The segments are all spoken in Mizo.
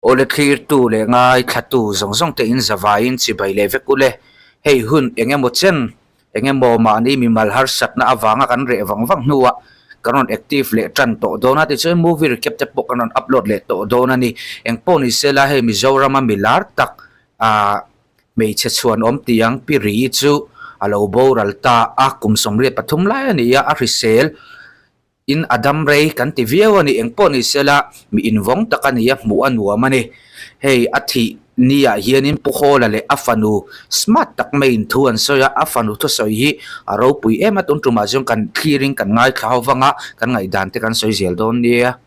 Awle thlirtu leh ngaithlatu zawng zawng te in zavaiin chibai leh vek ule. Hei hun eng emaw chen, eng emaw mahni mimal harsatna avanga kan reh vang vang hnuah kan rawn active leh tan tawh dawn a, tichuan movie recap te pawh kan rawn upload leh tawh dawn a ni. Eng pawh ni sela hei Mizorama mi lar tak ah hmeichhe chhuan awm tih ang Pi Ri chu a lo boral ta a, kum 83 lai a ni a, a hrisel. In a dam rei kan ti viau a ni, engpawh ni sela mi invawng tak a ni a, hmuh a nuam a ni. Hei a thih ni ah hianin Pu Hawla leh a fanu smart tak maiin thu an sawi a, a fanu thusawi hi a ropui em a, tun tumah chuan kan thlirin kan ngaithla ho vang a, kan ngaihdan te kan sawi zel dawn nia.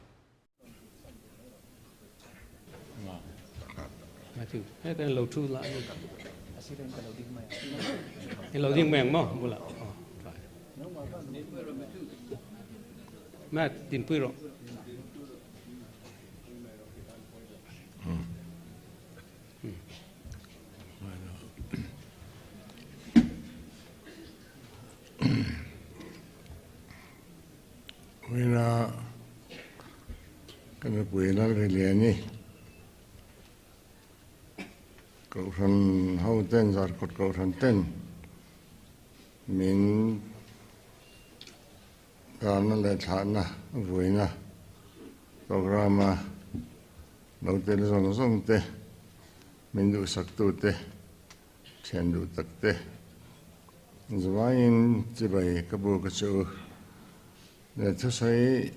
Matt, dinpui rawh. Uina ka nupui Lalriliani Kohhran ho ten Zarkawt Kohhran ten Min darna leh thlahna vuina programme-a lo tel zawng zawng te, min duhsaktu te, thian duh tak te, zavaiin chibai ka bu ka chu leh thusawi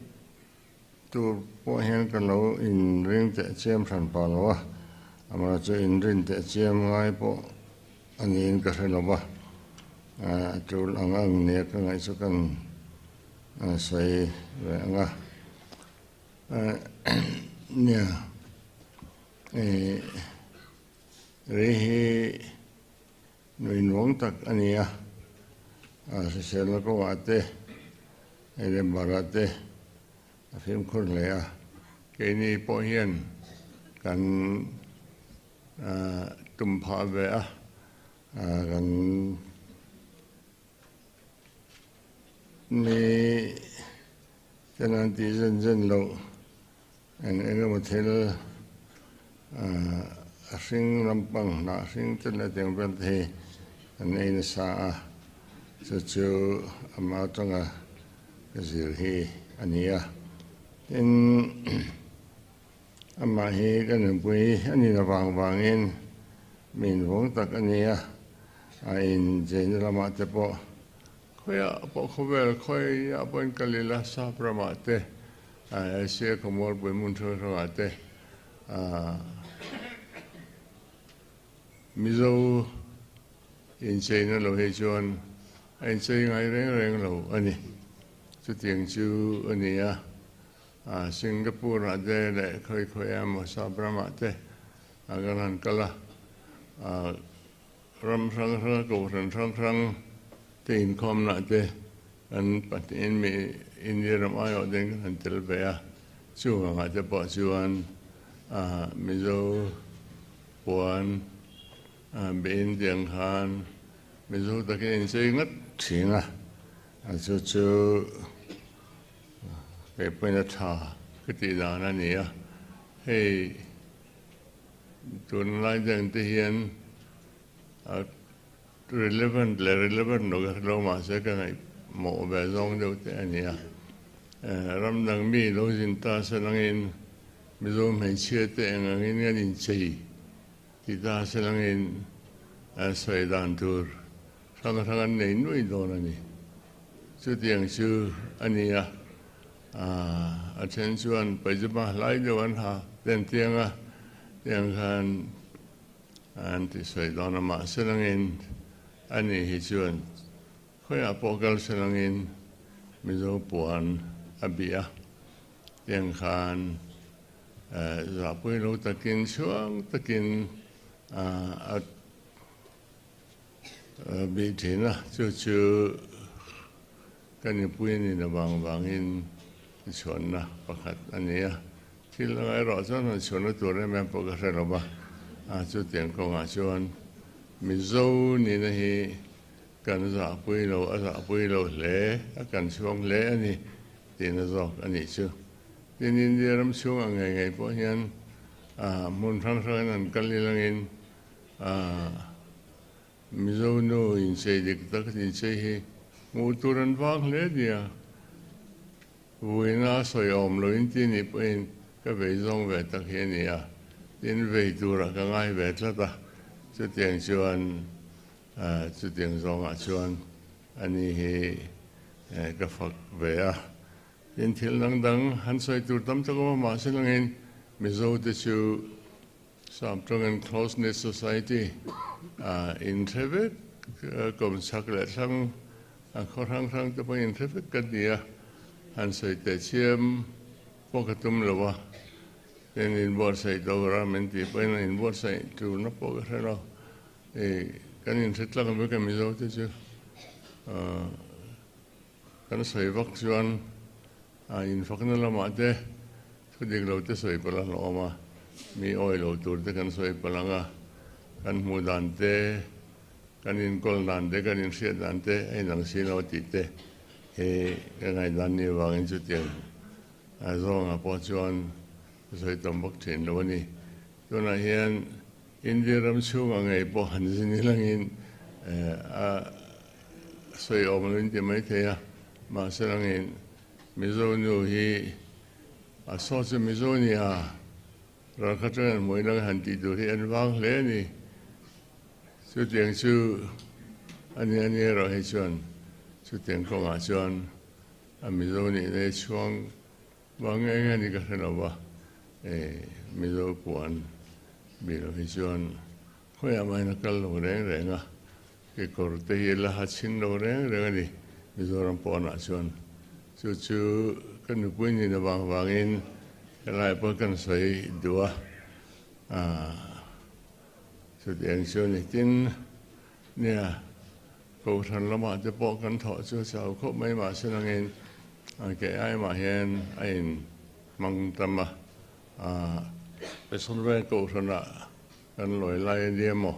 tur pawh hian ka lo inring teh chiam hran pah lo a, amah chu inrin teh chiam ngai pawh a niin ka hre lo va, a tul ang ang nia ka ngaih chu kan sawi ve ang a, nia rei hi nui nuam tak a ni a, hriselna kawngah te ei leh barah te a fimkhur hle a, keini pawh hian kan. Tum phah ve a, kan mi ten an tih zen zen loh eng eng emaw thil a hring lampang hnah hring te leh tiang vel te hi kan ei nasa a, chu chu amah atanga ka zir hi a ni a, tin. Amah hi ka nupui a nin avang vangin mi invawng tak a ni a, a incheina lamah te pawh khawiah pawh khawvel khawiah pawhin kal ila sap ramah te, Asia khawmualpui hmun hrang hrangah te Mizo incheina lo hi chuan a inchei ngai reng reng lo a ni. Chutiang chu a ni a. Singapore ah te leh khawi khawi emaw sap ramah te kan han kal a, ram hrang hrang kohhran hrang hrang te inkhawmna te kan pahnihin mi India ram aiawh ten kan han tel ve a, chuvangah te pawh chuan Mizo puan bihin tiang khan Mizo takin inchei ngat thin a, chu chu. Kei pawhin a tha ka tih dan a ni a, hei tunlai dang te hian a relevant leh relevant lo ka hre lo mahse ka ngaihmawh ve zawng deuh te a ni a, ram dang mi lo zin ta se langin Mizo hmeichhia te eng angin kan inchei tih ta se langin sawi dan tur hrang hrang an nei nuai dawn a ni. Chutiang chu a ni a, a then chuan pajama hlai deuh an ha ten tiang a, tiang khan an ti sawi dawn a, mahse langin a ni hi chuan khawiah pawh kal se langin Mizo puan a bih a, tiang khan zahpui lo takin chhuang takin a Bih thin a, chu chu ka nupui nin avang vangin chhuanna pakhat a ni a. Thil dangah erawh chuan han chhuanna tur em em pawh ka hre lo va, chutiang kawngah chuan Mizo nihna hi kan zahpui lo, a zahpui lo hle, a kan chhuang hle a ni tihna zawk a nih chu. Tin, India ram chhungah ngei ngei pawh hian. Hmun hrang hrangin an kal ilangin Mizo nu inchei dik tak inchei hi hmuh tur an vang hle a nia. Vuina sawi awm lo in ti nih pawhin ka vei zawng ve tak hi a ni a, tin vei turah ka ngai ve tlat a, chutiang chuan chutiang zawngah chuan ani hi ka fak ve a. Tin thil dang dang han sawi tur tam tak awm a, mahse langin Mizo te chu Sam tawngin Close Knit Society in hre vek, kawm chhak leh thlang khaw hrang hrang te pawhin in hre vek ka ni a, han sawi teh chiam pawh ka tum lo a, tin inbuatsaih tura min tih pawhin inbuatsaih turna pawh ka hre lo, kan inhre tlang vek a Mizo te chu. Kan sawi vak chuan infakna lamah te thu dik lo te sawi palh a hlawm a, mi awi lo tur te kan sawi palh ang a, kan hmuh dan te, kan inkawl dan te, kan inhriat dan te a inang si lo tih te hi ka ngaihdan ni avangin chutiang zawngah pawh chuan ka sawi tam vak thin lo a ni. Tunah hian India ram chhungah ngei pawh han zin ilangin a sawi awm lo in ti mai thei a, mahse langin Mizo nu hi a saw chu Mizo nia ralkhat atangin an hmuh ilang han tih tur hi an vang hle a ni. Chutiang chu a ni a ni erawh hi chuan chutiang kawngah chuan a Mizo nihna hi chhuang Vang nge nge ni ka hre lo va, Mizo puan bih lo hi chuan khawiah mahin a kal lo reng reng a, kekawr te hi la ha chhin lo reng reng a ni Mizoram pawnah chuan. Chu chu ka nupui nin avang vangin helaiah pawh kan sawi duh a, chutiang chu a ni. Tin, nia Kohhran lamah te pawh kan thawh chu a chau khawp mai mahse nangin ke aimah hian a in hmang tam a, Peson Veng Kohhranah kan lawi lai a ni emaw,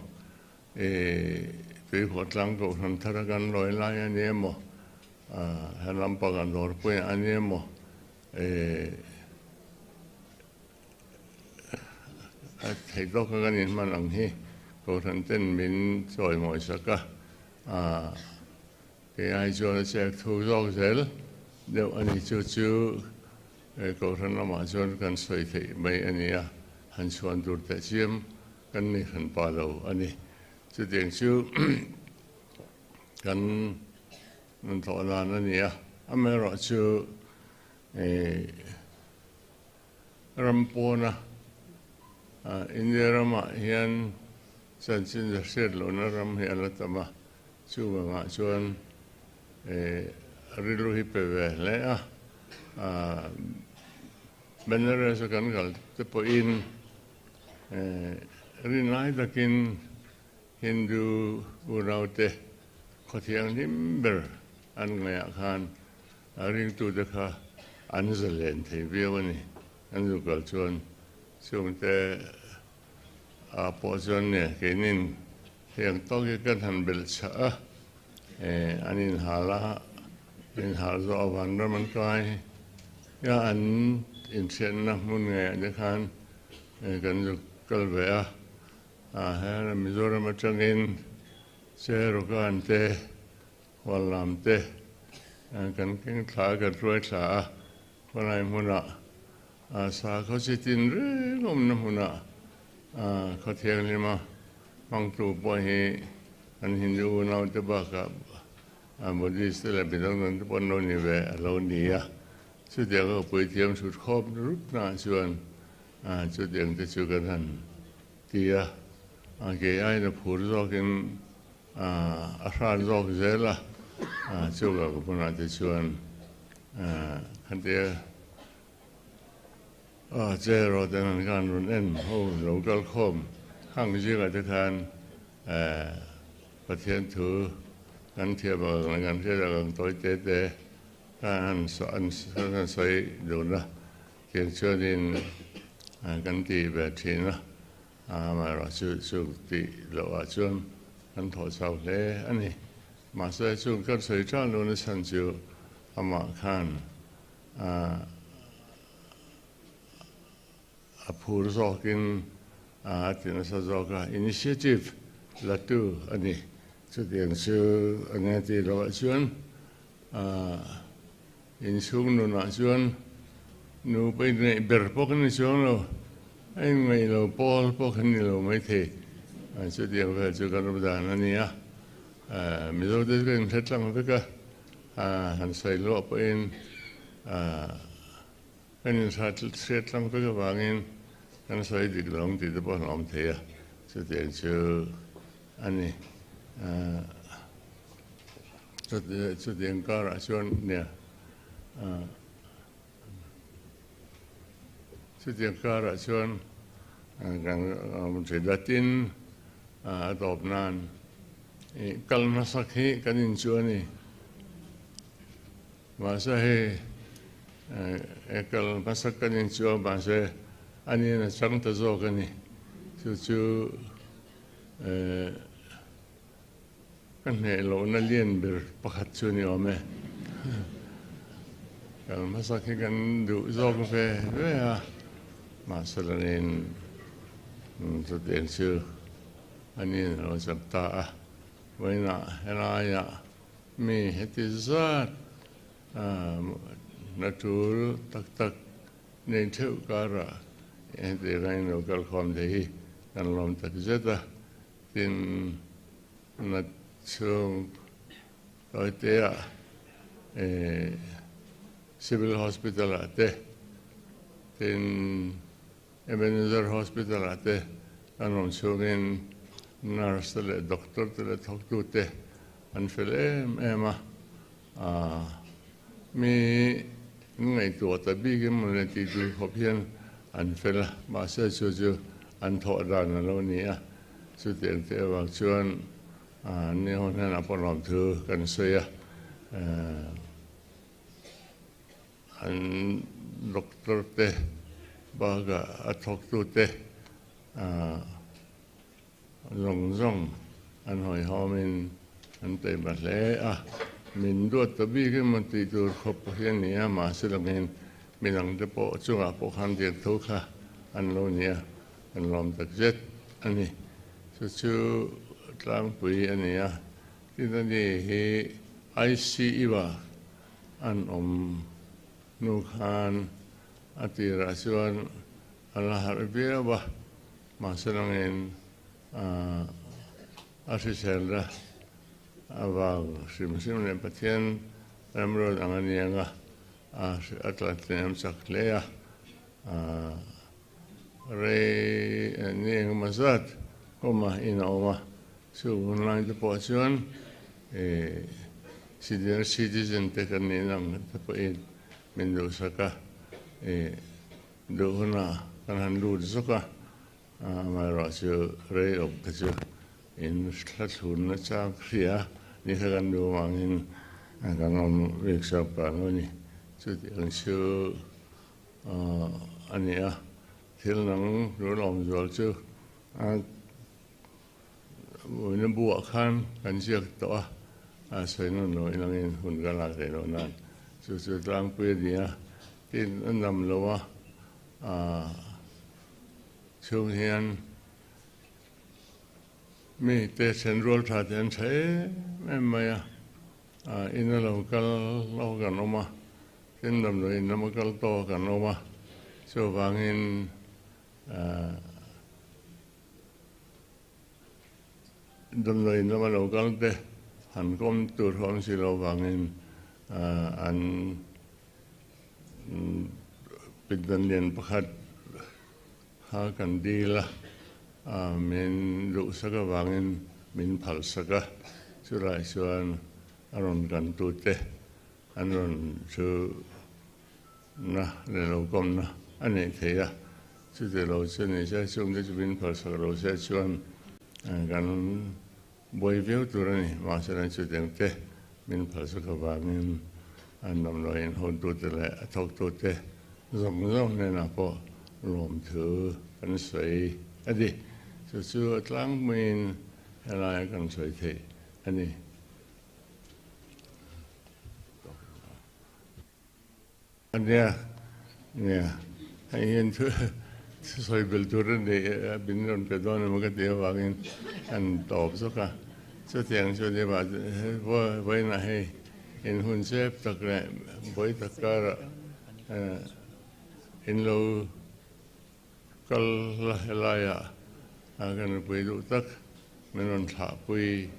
Tuihuatlang Kohhran thara kan lawi lai a ni emaw, he lampangah Dawrpuiah a ni emaw, A thei tawk a kan inhman ang hi Kohhran ten min chawi mawi sak a, kei ai chuan a chek thu zawk zel deuh a ni. Chu chu Kohhran lamah chuan kan sawi theih mai a ni a, han chhuan tur teh chiam kan ni hran pa lo a ni. Chutiang chu kan thawh dan a ni a, amaherawhchu Ram pawna India ramah hian chanchin za hriat lohna ram hi a la tam a, chuvangah chuan rilru hi pe ve hle a. Benares a kan kal te pawhin rinlai takin Hindu unaute khaw thianghlim ber an ngaihah khan A ringtute kha an zalen thei viau a ni. An zu kal chuan chungte ah pawh chuan nia keinin heng tawk hi kan han belh chah a, an inhal a, inhal zawh a vanram an kai a, an inhriatna hmun ngeiah te khan kan zu kal ve a, heng Mizoram atangin Cherokan te Huallam te kan keng thla a, kan hruai thla a, khawlai hmunah sakhaw chi tin reng awmna hmunah khaw thianghlima hmangtu pawh hi kan Hindu unaute bakah Buddhist te leh midang dang te pawh an lo ni ve a lo ni a. Chutiang ka puithiam hrut khawp rupnaah chuan chutiang te chu kan han ti a, kei aiin a phur zawkin A hran zawk zel a, chuvang hmunah te chuan khatia chair rawh ten an khan rawn en ho lo kal khawm hang zingah te khan Pathian thu kan thiam ang leh kan hriat ang tawi te te khan an sawi dun a, tiang chuanin kan ti ve thin a. Amaherawh chu chung tih loh ah chuan kan thawh chau hle a ni. Mahse chung kan sawi tan lo na chhan chu amah khan a a phur zawkin a ti nasa zawk a, initiative la tu a ni. Chutiang chu a nia tih loh ah chuan inchhung nunah chuan nupa inneih ber pawh kan ni chuang lo, a inngaih lo pawl pawh kan ni lo maithei. Chutiang vel chu kan ram dan a ni a, Mizo te chu kan inhre tlang vek a, han sawi luah pawhin Kan inhriat tlang vek avangin kan sawi dik lo ang tih te pawh an awm thei a, chutiang chu a ni. Chutiang karah chuan nia, chutiang karah chuan kan awm thei datin a tawp nan kal hmasak hi kan inchuh a ni. Mahse hei e kal hmasak kan inchuh a, mahse a nin a chang ta zawk a ni. Chu chu ka hneh lohna lian ber pakhat chu a ni awm e. Kal hmasak hi kan duh zawk ve ve a, mahse la nin chutiang chu a nin a lo chak ta a. Vawiinah helaiah Mi heti zat na tul tak tak nei theuh karah heti rain lo kal khawm thei hi kan lawm tak zet a, tin na chhung tawiteah Civil Hospital ah te tin Ebenezer Hospital ah te kan awm chhungin nurse te leh doctor te leh thawktu te an fel em em a, mi ngaihtuah ta bik emaw le tih tur khawp hian an fel a, mahse chu chu an thawh dan a lo ni a, chutiang te avang chuan ni ho hnenah pawh lawmthu kan sawi a. An doctor te bakah a thawktu te zawng zawng an hawihhawmin an taima hle a, min duat ta bik emaw tih tur khawp hi a ni a, mahse langin midang te pawh chungah pawh khan tiang tho kha an lo ni a, kan lawm takzet a ni. Chu chu tlangpui a ni a, tin a ni hi ICU ah An awm hnu khan a tirah chuan a la harh viau a, mahse langin a hriselna avang hrim hrim leh Pathian remruat ang a ni ang a, a tlatnem chak hle a. Rei ni engemaw zat kawma in a awm a, chu hun lai te pawh chuan senior citizen te kan nih ang te pawhin min duhsak a, duh hunah kan han lut zawk a, amaherawhchu rei awm kha chu in thla thlunna chang hria ni kha kan duh avangin kan awm bik zawk pah lo a ni. Chutiang chu. A ni a, thil dang rul awm zual chu a vawiina buah khan kan ziak tawh a, a sawi nawn lo inangin hun ka lak rih loh nan chu chu tlangpui a ni a, tin a nam lo a, chhung hian mi te then rual tha te an tha em em mai a, ina lo kal lo kan awm a. Tin damdawiin lama kal tawk an awm a, chuvangin damdawiin lama lo kal te han kawm tur ho ang si lo vangin an pindan lian pakhat kha kan dil a, min duhsak avangin min phalsak a, chulai chuan a rawn kantute An rawn chu na leh lo kawmna a neih theih a, chuti lo chu ni se chungte chu min phalsak lo se chuan kan buai viau tur a ni. Mahse chutiang te min phalsak avangin an damdawiin hotute leh a thawktute zawng zawng hnenah pawh lawmthu kan sawi a ni. Chu chu a tlangpuiin helaia kan sawi theih a ni. Nia, nia, hei hian thu Sawi belh tur a ni a min rawn pe dawn emaw ka tih avangin kan tawp zawk a. Chutiang chu ni mah vawiinah hei in hun chep tak leh buai tak karah in lo kal la helaiah ka nupui duh tak min rawn thlahpui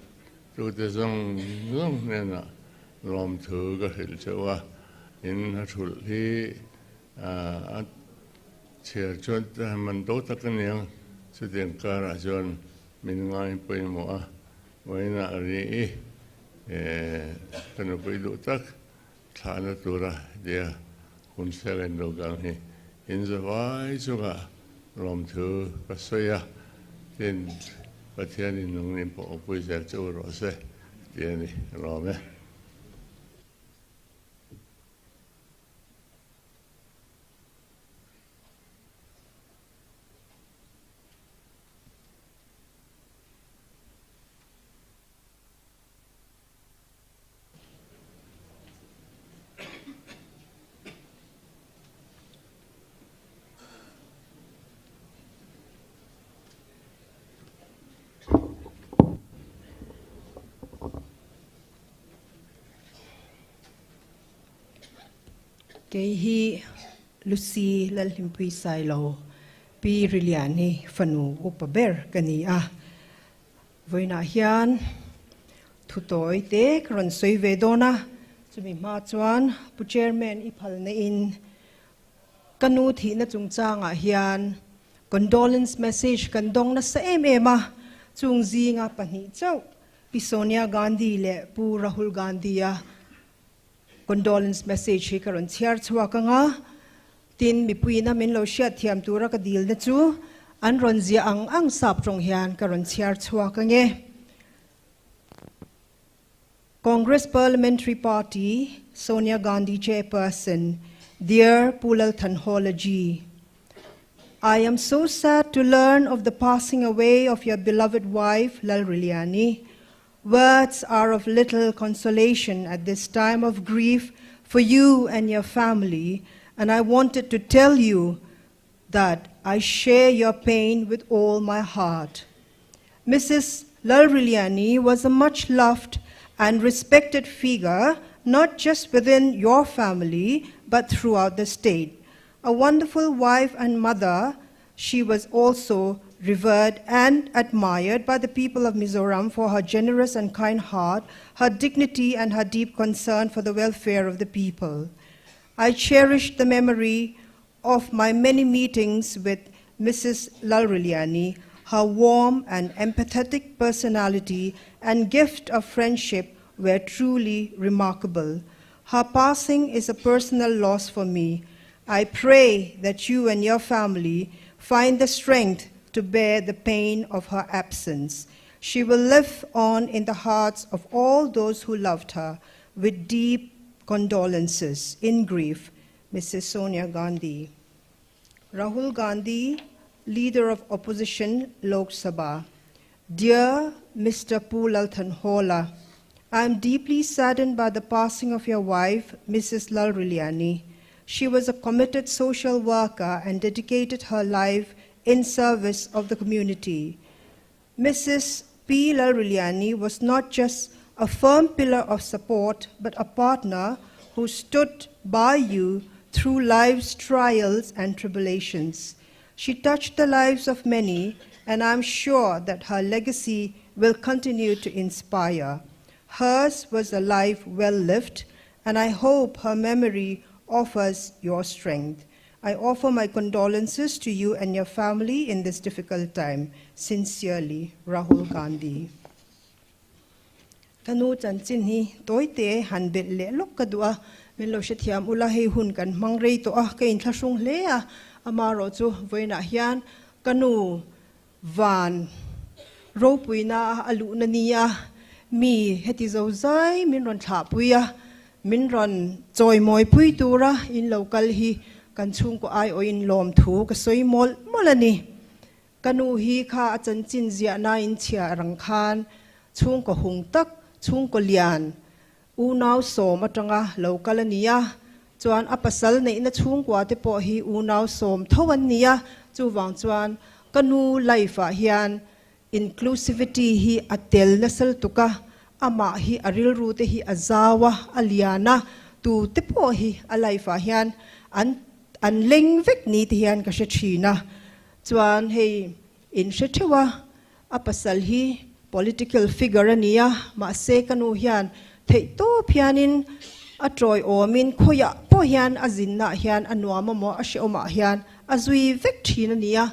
tute zawng zawng hnenah lawmthu ka hrilh cheuh a, in a thulh hi A chhiar chuan man to tak a niang, chutiang karah chuan min ngai pawimawh a, vawiinah ri i ka nupui duh tak thlahna tura tia hun siak en lo kang hi in zavai chungah lawmthu ka sawi a, tin Pathianin nungnin pawh awpui zel che u rawh se ti a ni, ka lawm e. Kei hi Lucy Lalhlimpui Sailo, Pi Riliani fanu upa ber ka ni a. Vawiinah hian thu tawi te ka rawn sawi ve dawn a, chumi hma chuan Pu Chairman i phalna in ka nu thihna chungchangah hian condolence message kan dawng nasa em em a, chung zinga pahnih chauh Pi Sonia Gandhi leh Pu Rahul Gandhi-a condolence message hi ka rawn chhiar chhuak ang a, tin mipuiina min lo hriat thiam tura ka dilna chu an rawn ziah ang ang sap tawng hian ka rawn chhiar chhuak ang e. Congress Parliamentary Party, Sonia Gandhi Chairperson, Dear Pu Lal Thanhawla Ji, I am so sad to learn of the passing away of your beloved wife, Lalriliani. Words are of little consolation at this time of grief for you and your family, and I wanted to tell you that I share your pain with all my heart. Mrs. Lalriliani was a much loved and respected figure, not just within your family, but throughout the state. A wonderful wife and mother, she was also revered and admired by the people of Mizoram for her generous and kind heart, her dignity, and her deep concern for the welfare of the people. I cherish the memory of my many meetings with Mrs. Lalriliani, her warm and empathetic personality and gift of friendship were truly remarkable. Her passing is a personal loss for me. I pray that you and your family find the strength to bear the pain of her absence. She will live on in the hearts of all those who loved her with deep condolences in grief. Mrs. Sonia Gandhi. Rahul Gandhi, Leader of Opposition, Lok Sabha. Dear Mr. Pu Lal Thanhawla, I am deeply saddened by the passing of your wife, Mrs. Lalriliani. She was a committed social worker and dedicated her life in service of the community. Mrs. P. Lalriliani was not just a firm pillar of support, but a partner who stood by you through life's trials and tribulations. She touched the lives of many, and I'm sure that her legacy will continue to inspire. Hers was a life well lived, and I hope her memory offers your strength. I offer my condolences to you and your family in this difficult time. Sincerely, Rahul Gandhi. Ka nu chanchin hi tawite han belh leh lawk ka duh a, min lo hrethiam ula hei hun kan hmang rei tawh a, ka inthlahrung hle a, amarawh chu vawiinah hian ka nu van ropuina a luhna nia mi heti zo zai min rawn thlahpui a, min rawn chawimawi pui tura in lo kal hi kan chhungkaw aiawhin lawmthu ka sawi mawlh mawlh a ni. Ka nu hi kha a chanchin ziahna in chhia rang khan chhungkaw hung tak, chhungkaw lian, unau sawm atanga lo kal a ni a, chuan a pasal neihna chhungkua te pawh hi unau sawm tho an ni a, Chuvang chuan ka nu life ah hian inclusivity hi a tel nasa lutuk a, amah hi a rilru te hi a zau a, a lian a, tu te pawh hi a life ah hian an an leng vek ni te hian ka hre thin a. Chuan hei in hre theuh a, A pasal hi political figure a ni a, mahse ka nu hian theihtawp hianin a tawiawmin khawiah pawh hian a zinnaah hian a nuam amaw a hrehawmah hian a zui vek thin a ni a.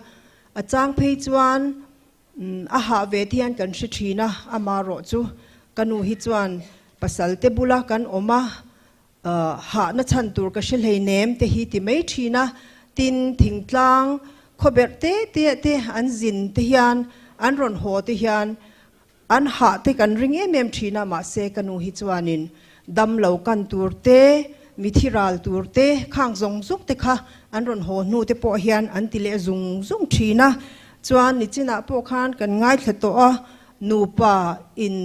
A chang phei chuan a hah ve te hian kan hre thin a, amarawh chu ka nu hi chuan pasal te bula kan awm a, Hahna chhan tur ka hre hleinem te hi ti mai thin a, tin thingtlang khawberh te te te an zin te hian an rawn haw te hian an hah te kan ring em em thin a, mahse ka nu hi chuanin dam lo kan tur te, mithi ral tur te, khang zawng zawng te kha an rawn haw hnu te pawh hian an ti leh zung zung thin a, chuan nichinah pawh khan kan ngaithla tawh a, nupa in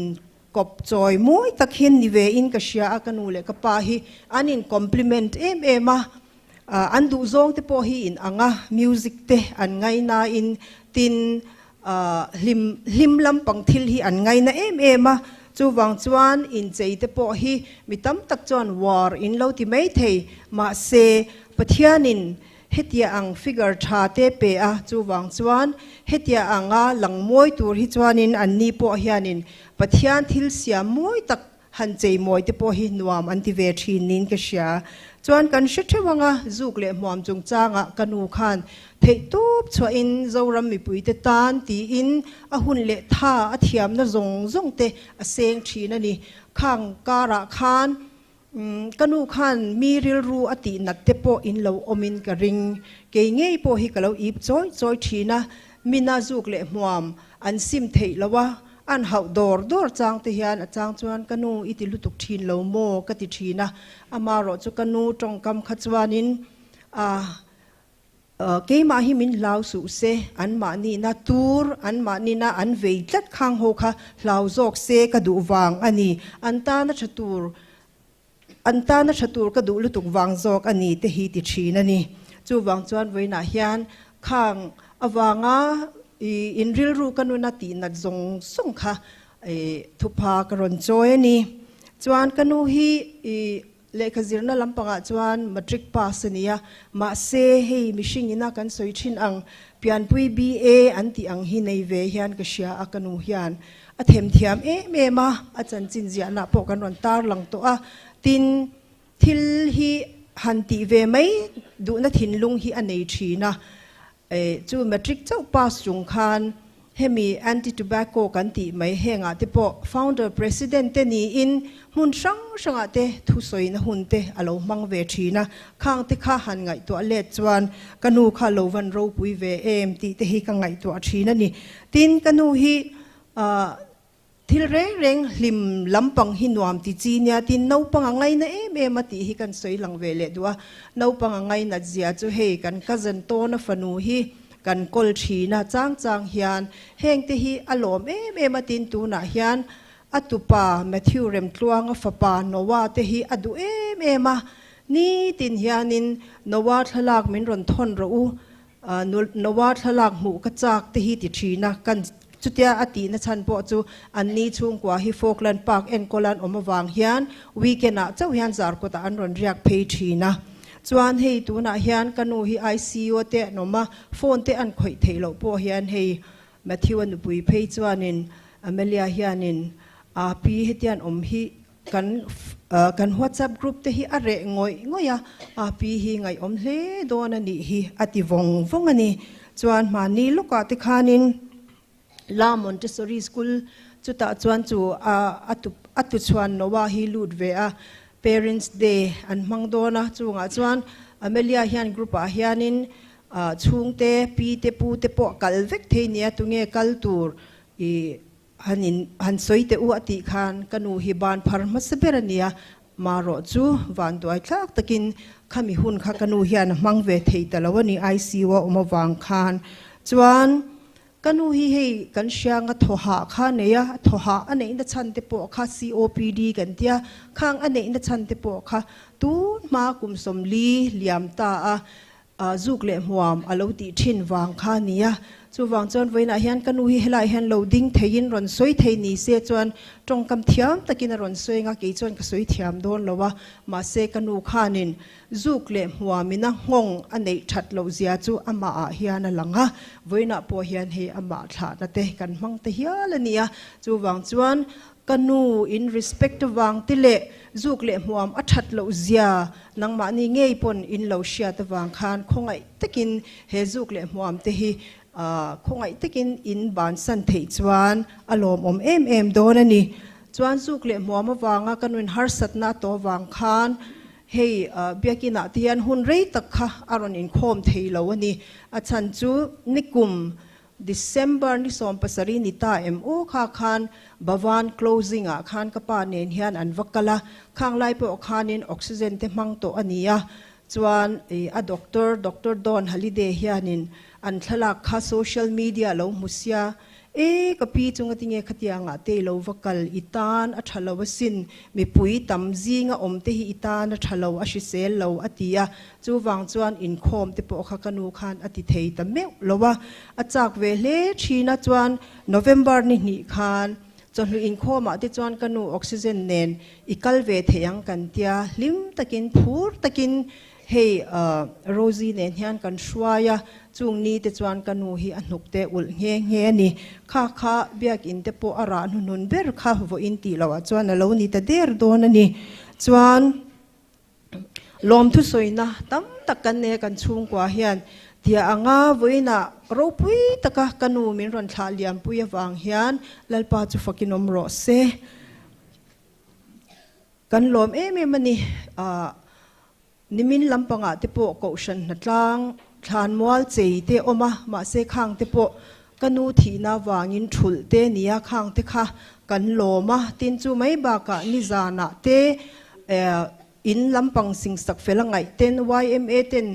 Kawp chawi mawi tak hian ni ve in ka hria a, ka nu leh ka pa hi an in compliment em em a, an duhzawng te pawh hi in ang a, music te an ngaina in tin hlim hlim lampang thil hi an ngaina em em a, chuvang chuan inchei te pawh hi mi tam tak chuan war in lo ti mai thei, mahse Pathianin Hetia ang figure tha te pe a, chuvang chuan hetia anga lang mawi tur hi chuanin anni pawh hianin Pathian thil siam mawi tak han chei mawi te pawh hi nuam an ti ve thin niin ka hria. Chuan kan hre theuh anga zuk leh hmuam chungchangah ka nu khan theihtawp chhuahin Zoram mipuite tan tiin a hun leh tha a thiamna zawng zawng te a seng thin a ni. Khang karah khan Ka nu khan mi rilru a tih nat te pawh in lo awmin ka ring. Kei ngei pawh hi ka lo ip chawi chawi thin a, mina zuk leh hmuam an sim theih lo a, an hauh dawr dawr chang te hian a chang chuan ka nu i ti lutuk thin lo maw ka ti thin a, amarawh chu ka nu tawngkam kha chuanin a Keimah hi min hlau suh se, anmahnihna tur, anmahnihna an vei tlat khang ho kha hlau zawk se ka duh vang a ni. An tana tha tur, an tana tha tur ka duh lutuk vang zawk a ni te hi ti thin a ni. Chuvang chuan vawiinah hian khang avanga i inrilru ka nuna tihnat zawng zawng kha thupha ka rawn chawi a ni. Chuan ka nu hi i Lehkha zirna lampangah chuan matric pass a ni a, mahse hei mihring ina kan sawi thin ang pianpui BA an tih ang hi nei ve hian ka hria a, ka nu hian a themthiam em em a, a chanchin ziahna pawh kan rawn tarlang tawh a, tin thil hi han tih ve mai duhna thinlung hi a nei thin a, Chu matric chauh pass chung khan hemi anti tobacco kan tih mai hengah te pawh founder president te niin hmun hrang hrangah te thusawina hun te a lo hmang ve thin a, khang te kha han ngaihtuah let chuan ka nu kha lo van ropui ve em tih te hi ka ngaihtuah thin a ni. Tin ka nu hi Thil reng reng hlim lampang hi nuam ti chi nia tin naupang a ngaina em em a tih hi kan sawi lang ve leh duh a. Naupang a ngainat zia chu hei kan cousin tawna fanu hi kan kawl thin a, chang chang hian heng te hi a lawm em em a tin tunah hian a tupa Matthew Remtluanga fapa Noah te hi a duh em em a, nitin hianin Noah thlalak min rawn thawn rawh u Noah thlalak hmuh ka chak te hi ti thin a, kan chutia a tihna chhan pawh chu anni chhungkua hi Falkland Park enkawl an awm avang hian weekend ah chauh hian Zarkawtah an rawn riak phei thin a. Chuan hei tunah hian ka nu hi ICU te an awm a, phone te an khawih theih loh pawh hian hei Matthew-a nupui phei chuanin Amelia hianin a pi hetian awm hi Kan kan WhatsApp group te hi a reh ngawih ngawih a, a pi hi ngaihawm hle dawn a nih hi a ti vawng vawng a ni. Chuan hmani lawkah te khanin La Montessori School chutah chuan chu a a tuchhuan Noah hi lut ve a, Parents Day an hmang dawn a, chungah chuan Amelia hian group ah hianin chhungte pi te pu te pawh kal vek thei nia tunge kal tur i Han in han sawi teh u a tih khan ka nu hi ban phar hmasa ber a nia, marawh chu vanduai thlak takin khami hun kha ka nu hian a hmang ve thei ta lo a ni ICU a awm avang khan. Chuan ka nu hi hei kan hrianga thawhah kha a nei a, thawhah a neihna chhan te pawh kha COPD kan tia, khang a neihna chhan te pawh kha tun hma kum 40 liam ta a. Zuk leh hmuam a lo tih thin vang kha a ni a. Chuvang chuan vawiinah hian ka nu hi helaiah hian lo ding theiin rawn sawi thei ni se chuan tawngkam thiam takin a rawn sawi ang a, kei chuan ka sawi thiam dawn lo a. Mahse ka nu khanin zuk leh hmuamin a nghawng a neih that loh zia chu amahah hian a lang a. Vawiinah pawh hian hei amah thlahna te kan hmang ta hial a ni a. Chuvang chuan Ka nu in respect vang te leh zuk leh hmuam a that loh zia nangmahni ngei pawn in lo hriat avang khan khawngaih takin he zuk leh hmuam te hi khawngaih takin in bansan theih chuan a lawmawm em em dawn a ni. Chuan zuk leh hmuam avanga ka nuin harsatna a tawh avang khan hei biakin ah te hian hun rei tak kha a rawn inkhawm thei lo a ni. A chhan chu nikum December ni 70 ni ta em aw kha khan Bhavan closing ah khan ka pa nen hian an va kal a, khang lai pawh khanin oxygen te hmang tawh a ni a, chuan a doctor Doctor Don Halliday hianin an thlalak kha social media lo hmu sia, E ka pi chunga tinge khatiangah te i lo va kal i tan a tha lo asin, mipui tam zinga awm te hi i tan a tha lo a hrisel lo a ti a, Chuvang chuan inkhawm te pawh kha ka nu khan a ti thei ta meuh lo a, a chak ve hle thin a, chuan November ni hnih khan chawhnu inkhawmah te chuan ka nu oxygen nen i kal ve thei ang kan tia, hlim takin phur takin hei Rosie nen hian kan hruai a, chung ni te chuan ka nu hi a hnuk te ulh nghe nghe a ni. Kha kha biakin te pawh a rah hnuhnun ber kha vawiin tih loh ah chuan a lo ni ta der dawn a ni. Chuan. Lawmthu sawina tam tak kan nei a kan chhungkua hian tia anga vawiinah ropui taka ka nu min rawn thlah liampui avang hian Lalpa chu fakin awm rawh se. Kan lawm em em a ni. Nimin lampangah te pawh Kohhran hnatlang thlanmual chei te awm a, mahse khang te pawh ka nu thihna avangin thulh te nia khang te kha kan lawm a, tin chu mai bakah nizanah te in lampang singsak fel a ngaih ten yma ten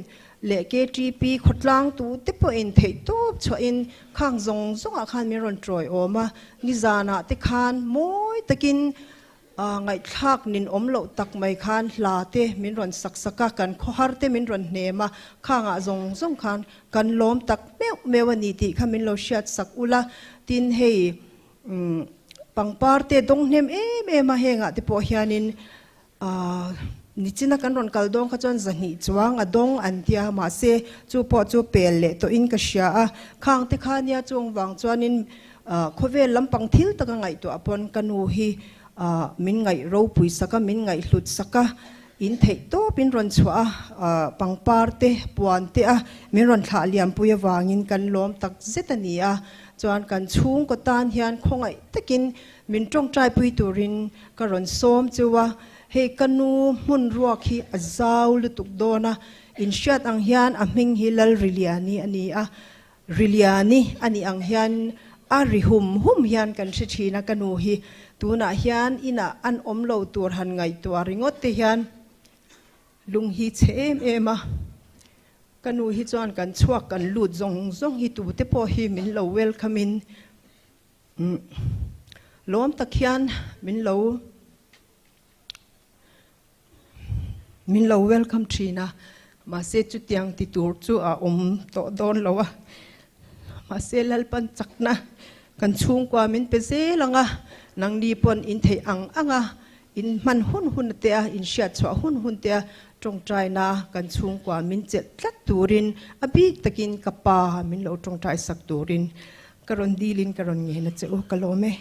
leh KTP khawtlang tu te pawhin theih tawp chhuahin khang zawng zawngah khan min rawn tawi awm a, nizanah te khan mawi takin Ngaihthlak nin awm loh tak mai khan hla te min rawn sak sak a, kan khawhar te min rawn hnem a, khangah zawng zawng khan kan lawm tak meuh meuh a ni tih kha min lo hriat sak ula, tin hei pangpar te dawng hnem em em a hengah te pawh hianin nichina kan rawn kal dawn kha chuan zahnih chuang a dawng an tia mahse chu pawh chu pel leh tawhin ka hria a, khang te kha nia chung vang chuanin Khawvel lampang thil taka ngaihtuah pawn ka nu hi min ngaih ropui sak a, min ngaih hlut sak a, in theih tawp in rawn chhuah a, pangpar te, puan te a min rawn thlah liampui avangin kan lawm tak zet a ni a. Chuan kan chhungkaw tan hian khawngaih takin min tawngtaipui turin ka rawn sawm cheu a, hei ka nu hmun ruak hi a zau lutuk dawn a, in hriat ang hian a hming hi Lalriliani a ni a, Riliani a nih ang hian a ri hum hum hian kan hre thin a, ka nu hi tunah hian inah an awm lo tur han ngaihtuah ringawt te hian lung hi chhe em em a, ka nu hi chuan kan chhuak kan lut zawng zawng hi tute pawh hi min lo welcome in lawm tak hian min lo Min lo welcome thin a, mahse chutiang ti tur chu a awm tawh dawn lo a, mahse Lalpan chakna kan chhungkua min pe zel ang a, nangni pawn in theih ang ang a, in hman hun hun te a, in hriat chhuah hun hun te a tawngtaina kan chhungkua min chelh tlat turin a bik takin ka pa min lo tawngtai sak turin ka rawn dilin ka rawn ngen a che u, ka lawm e.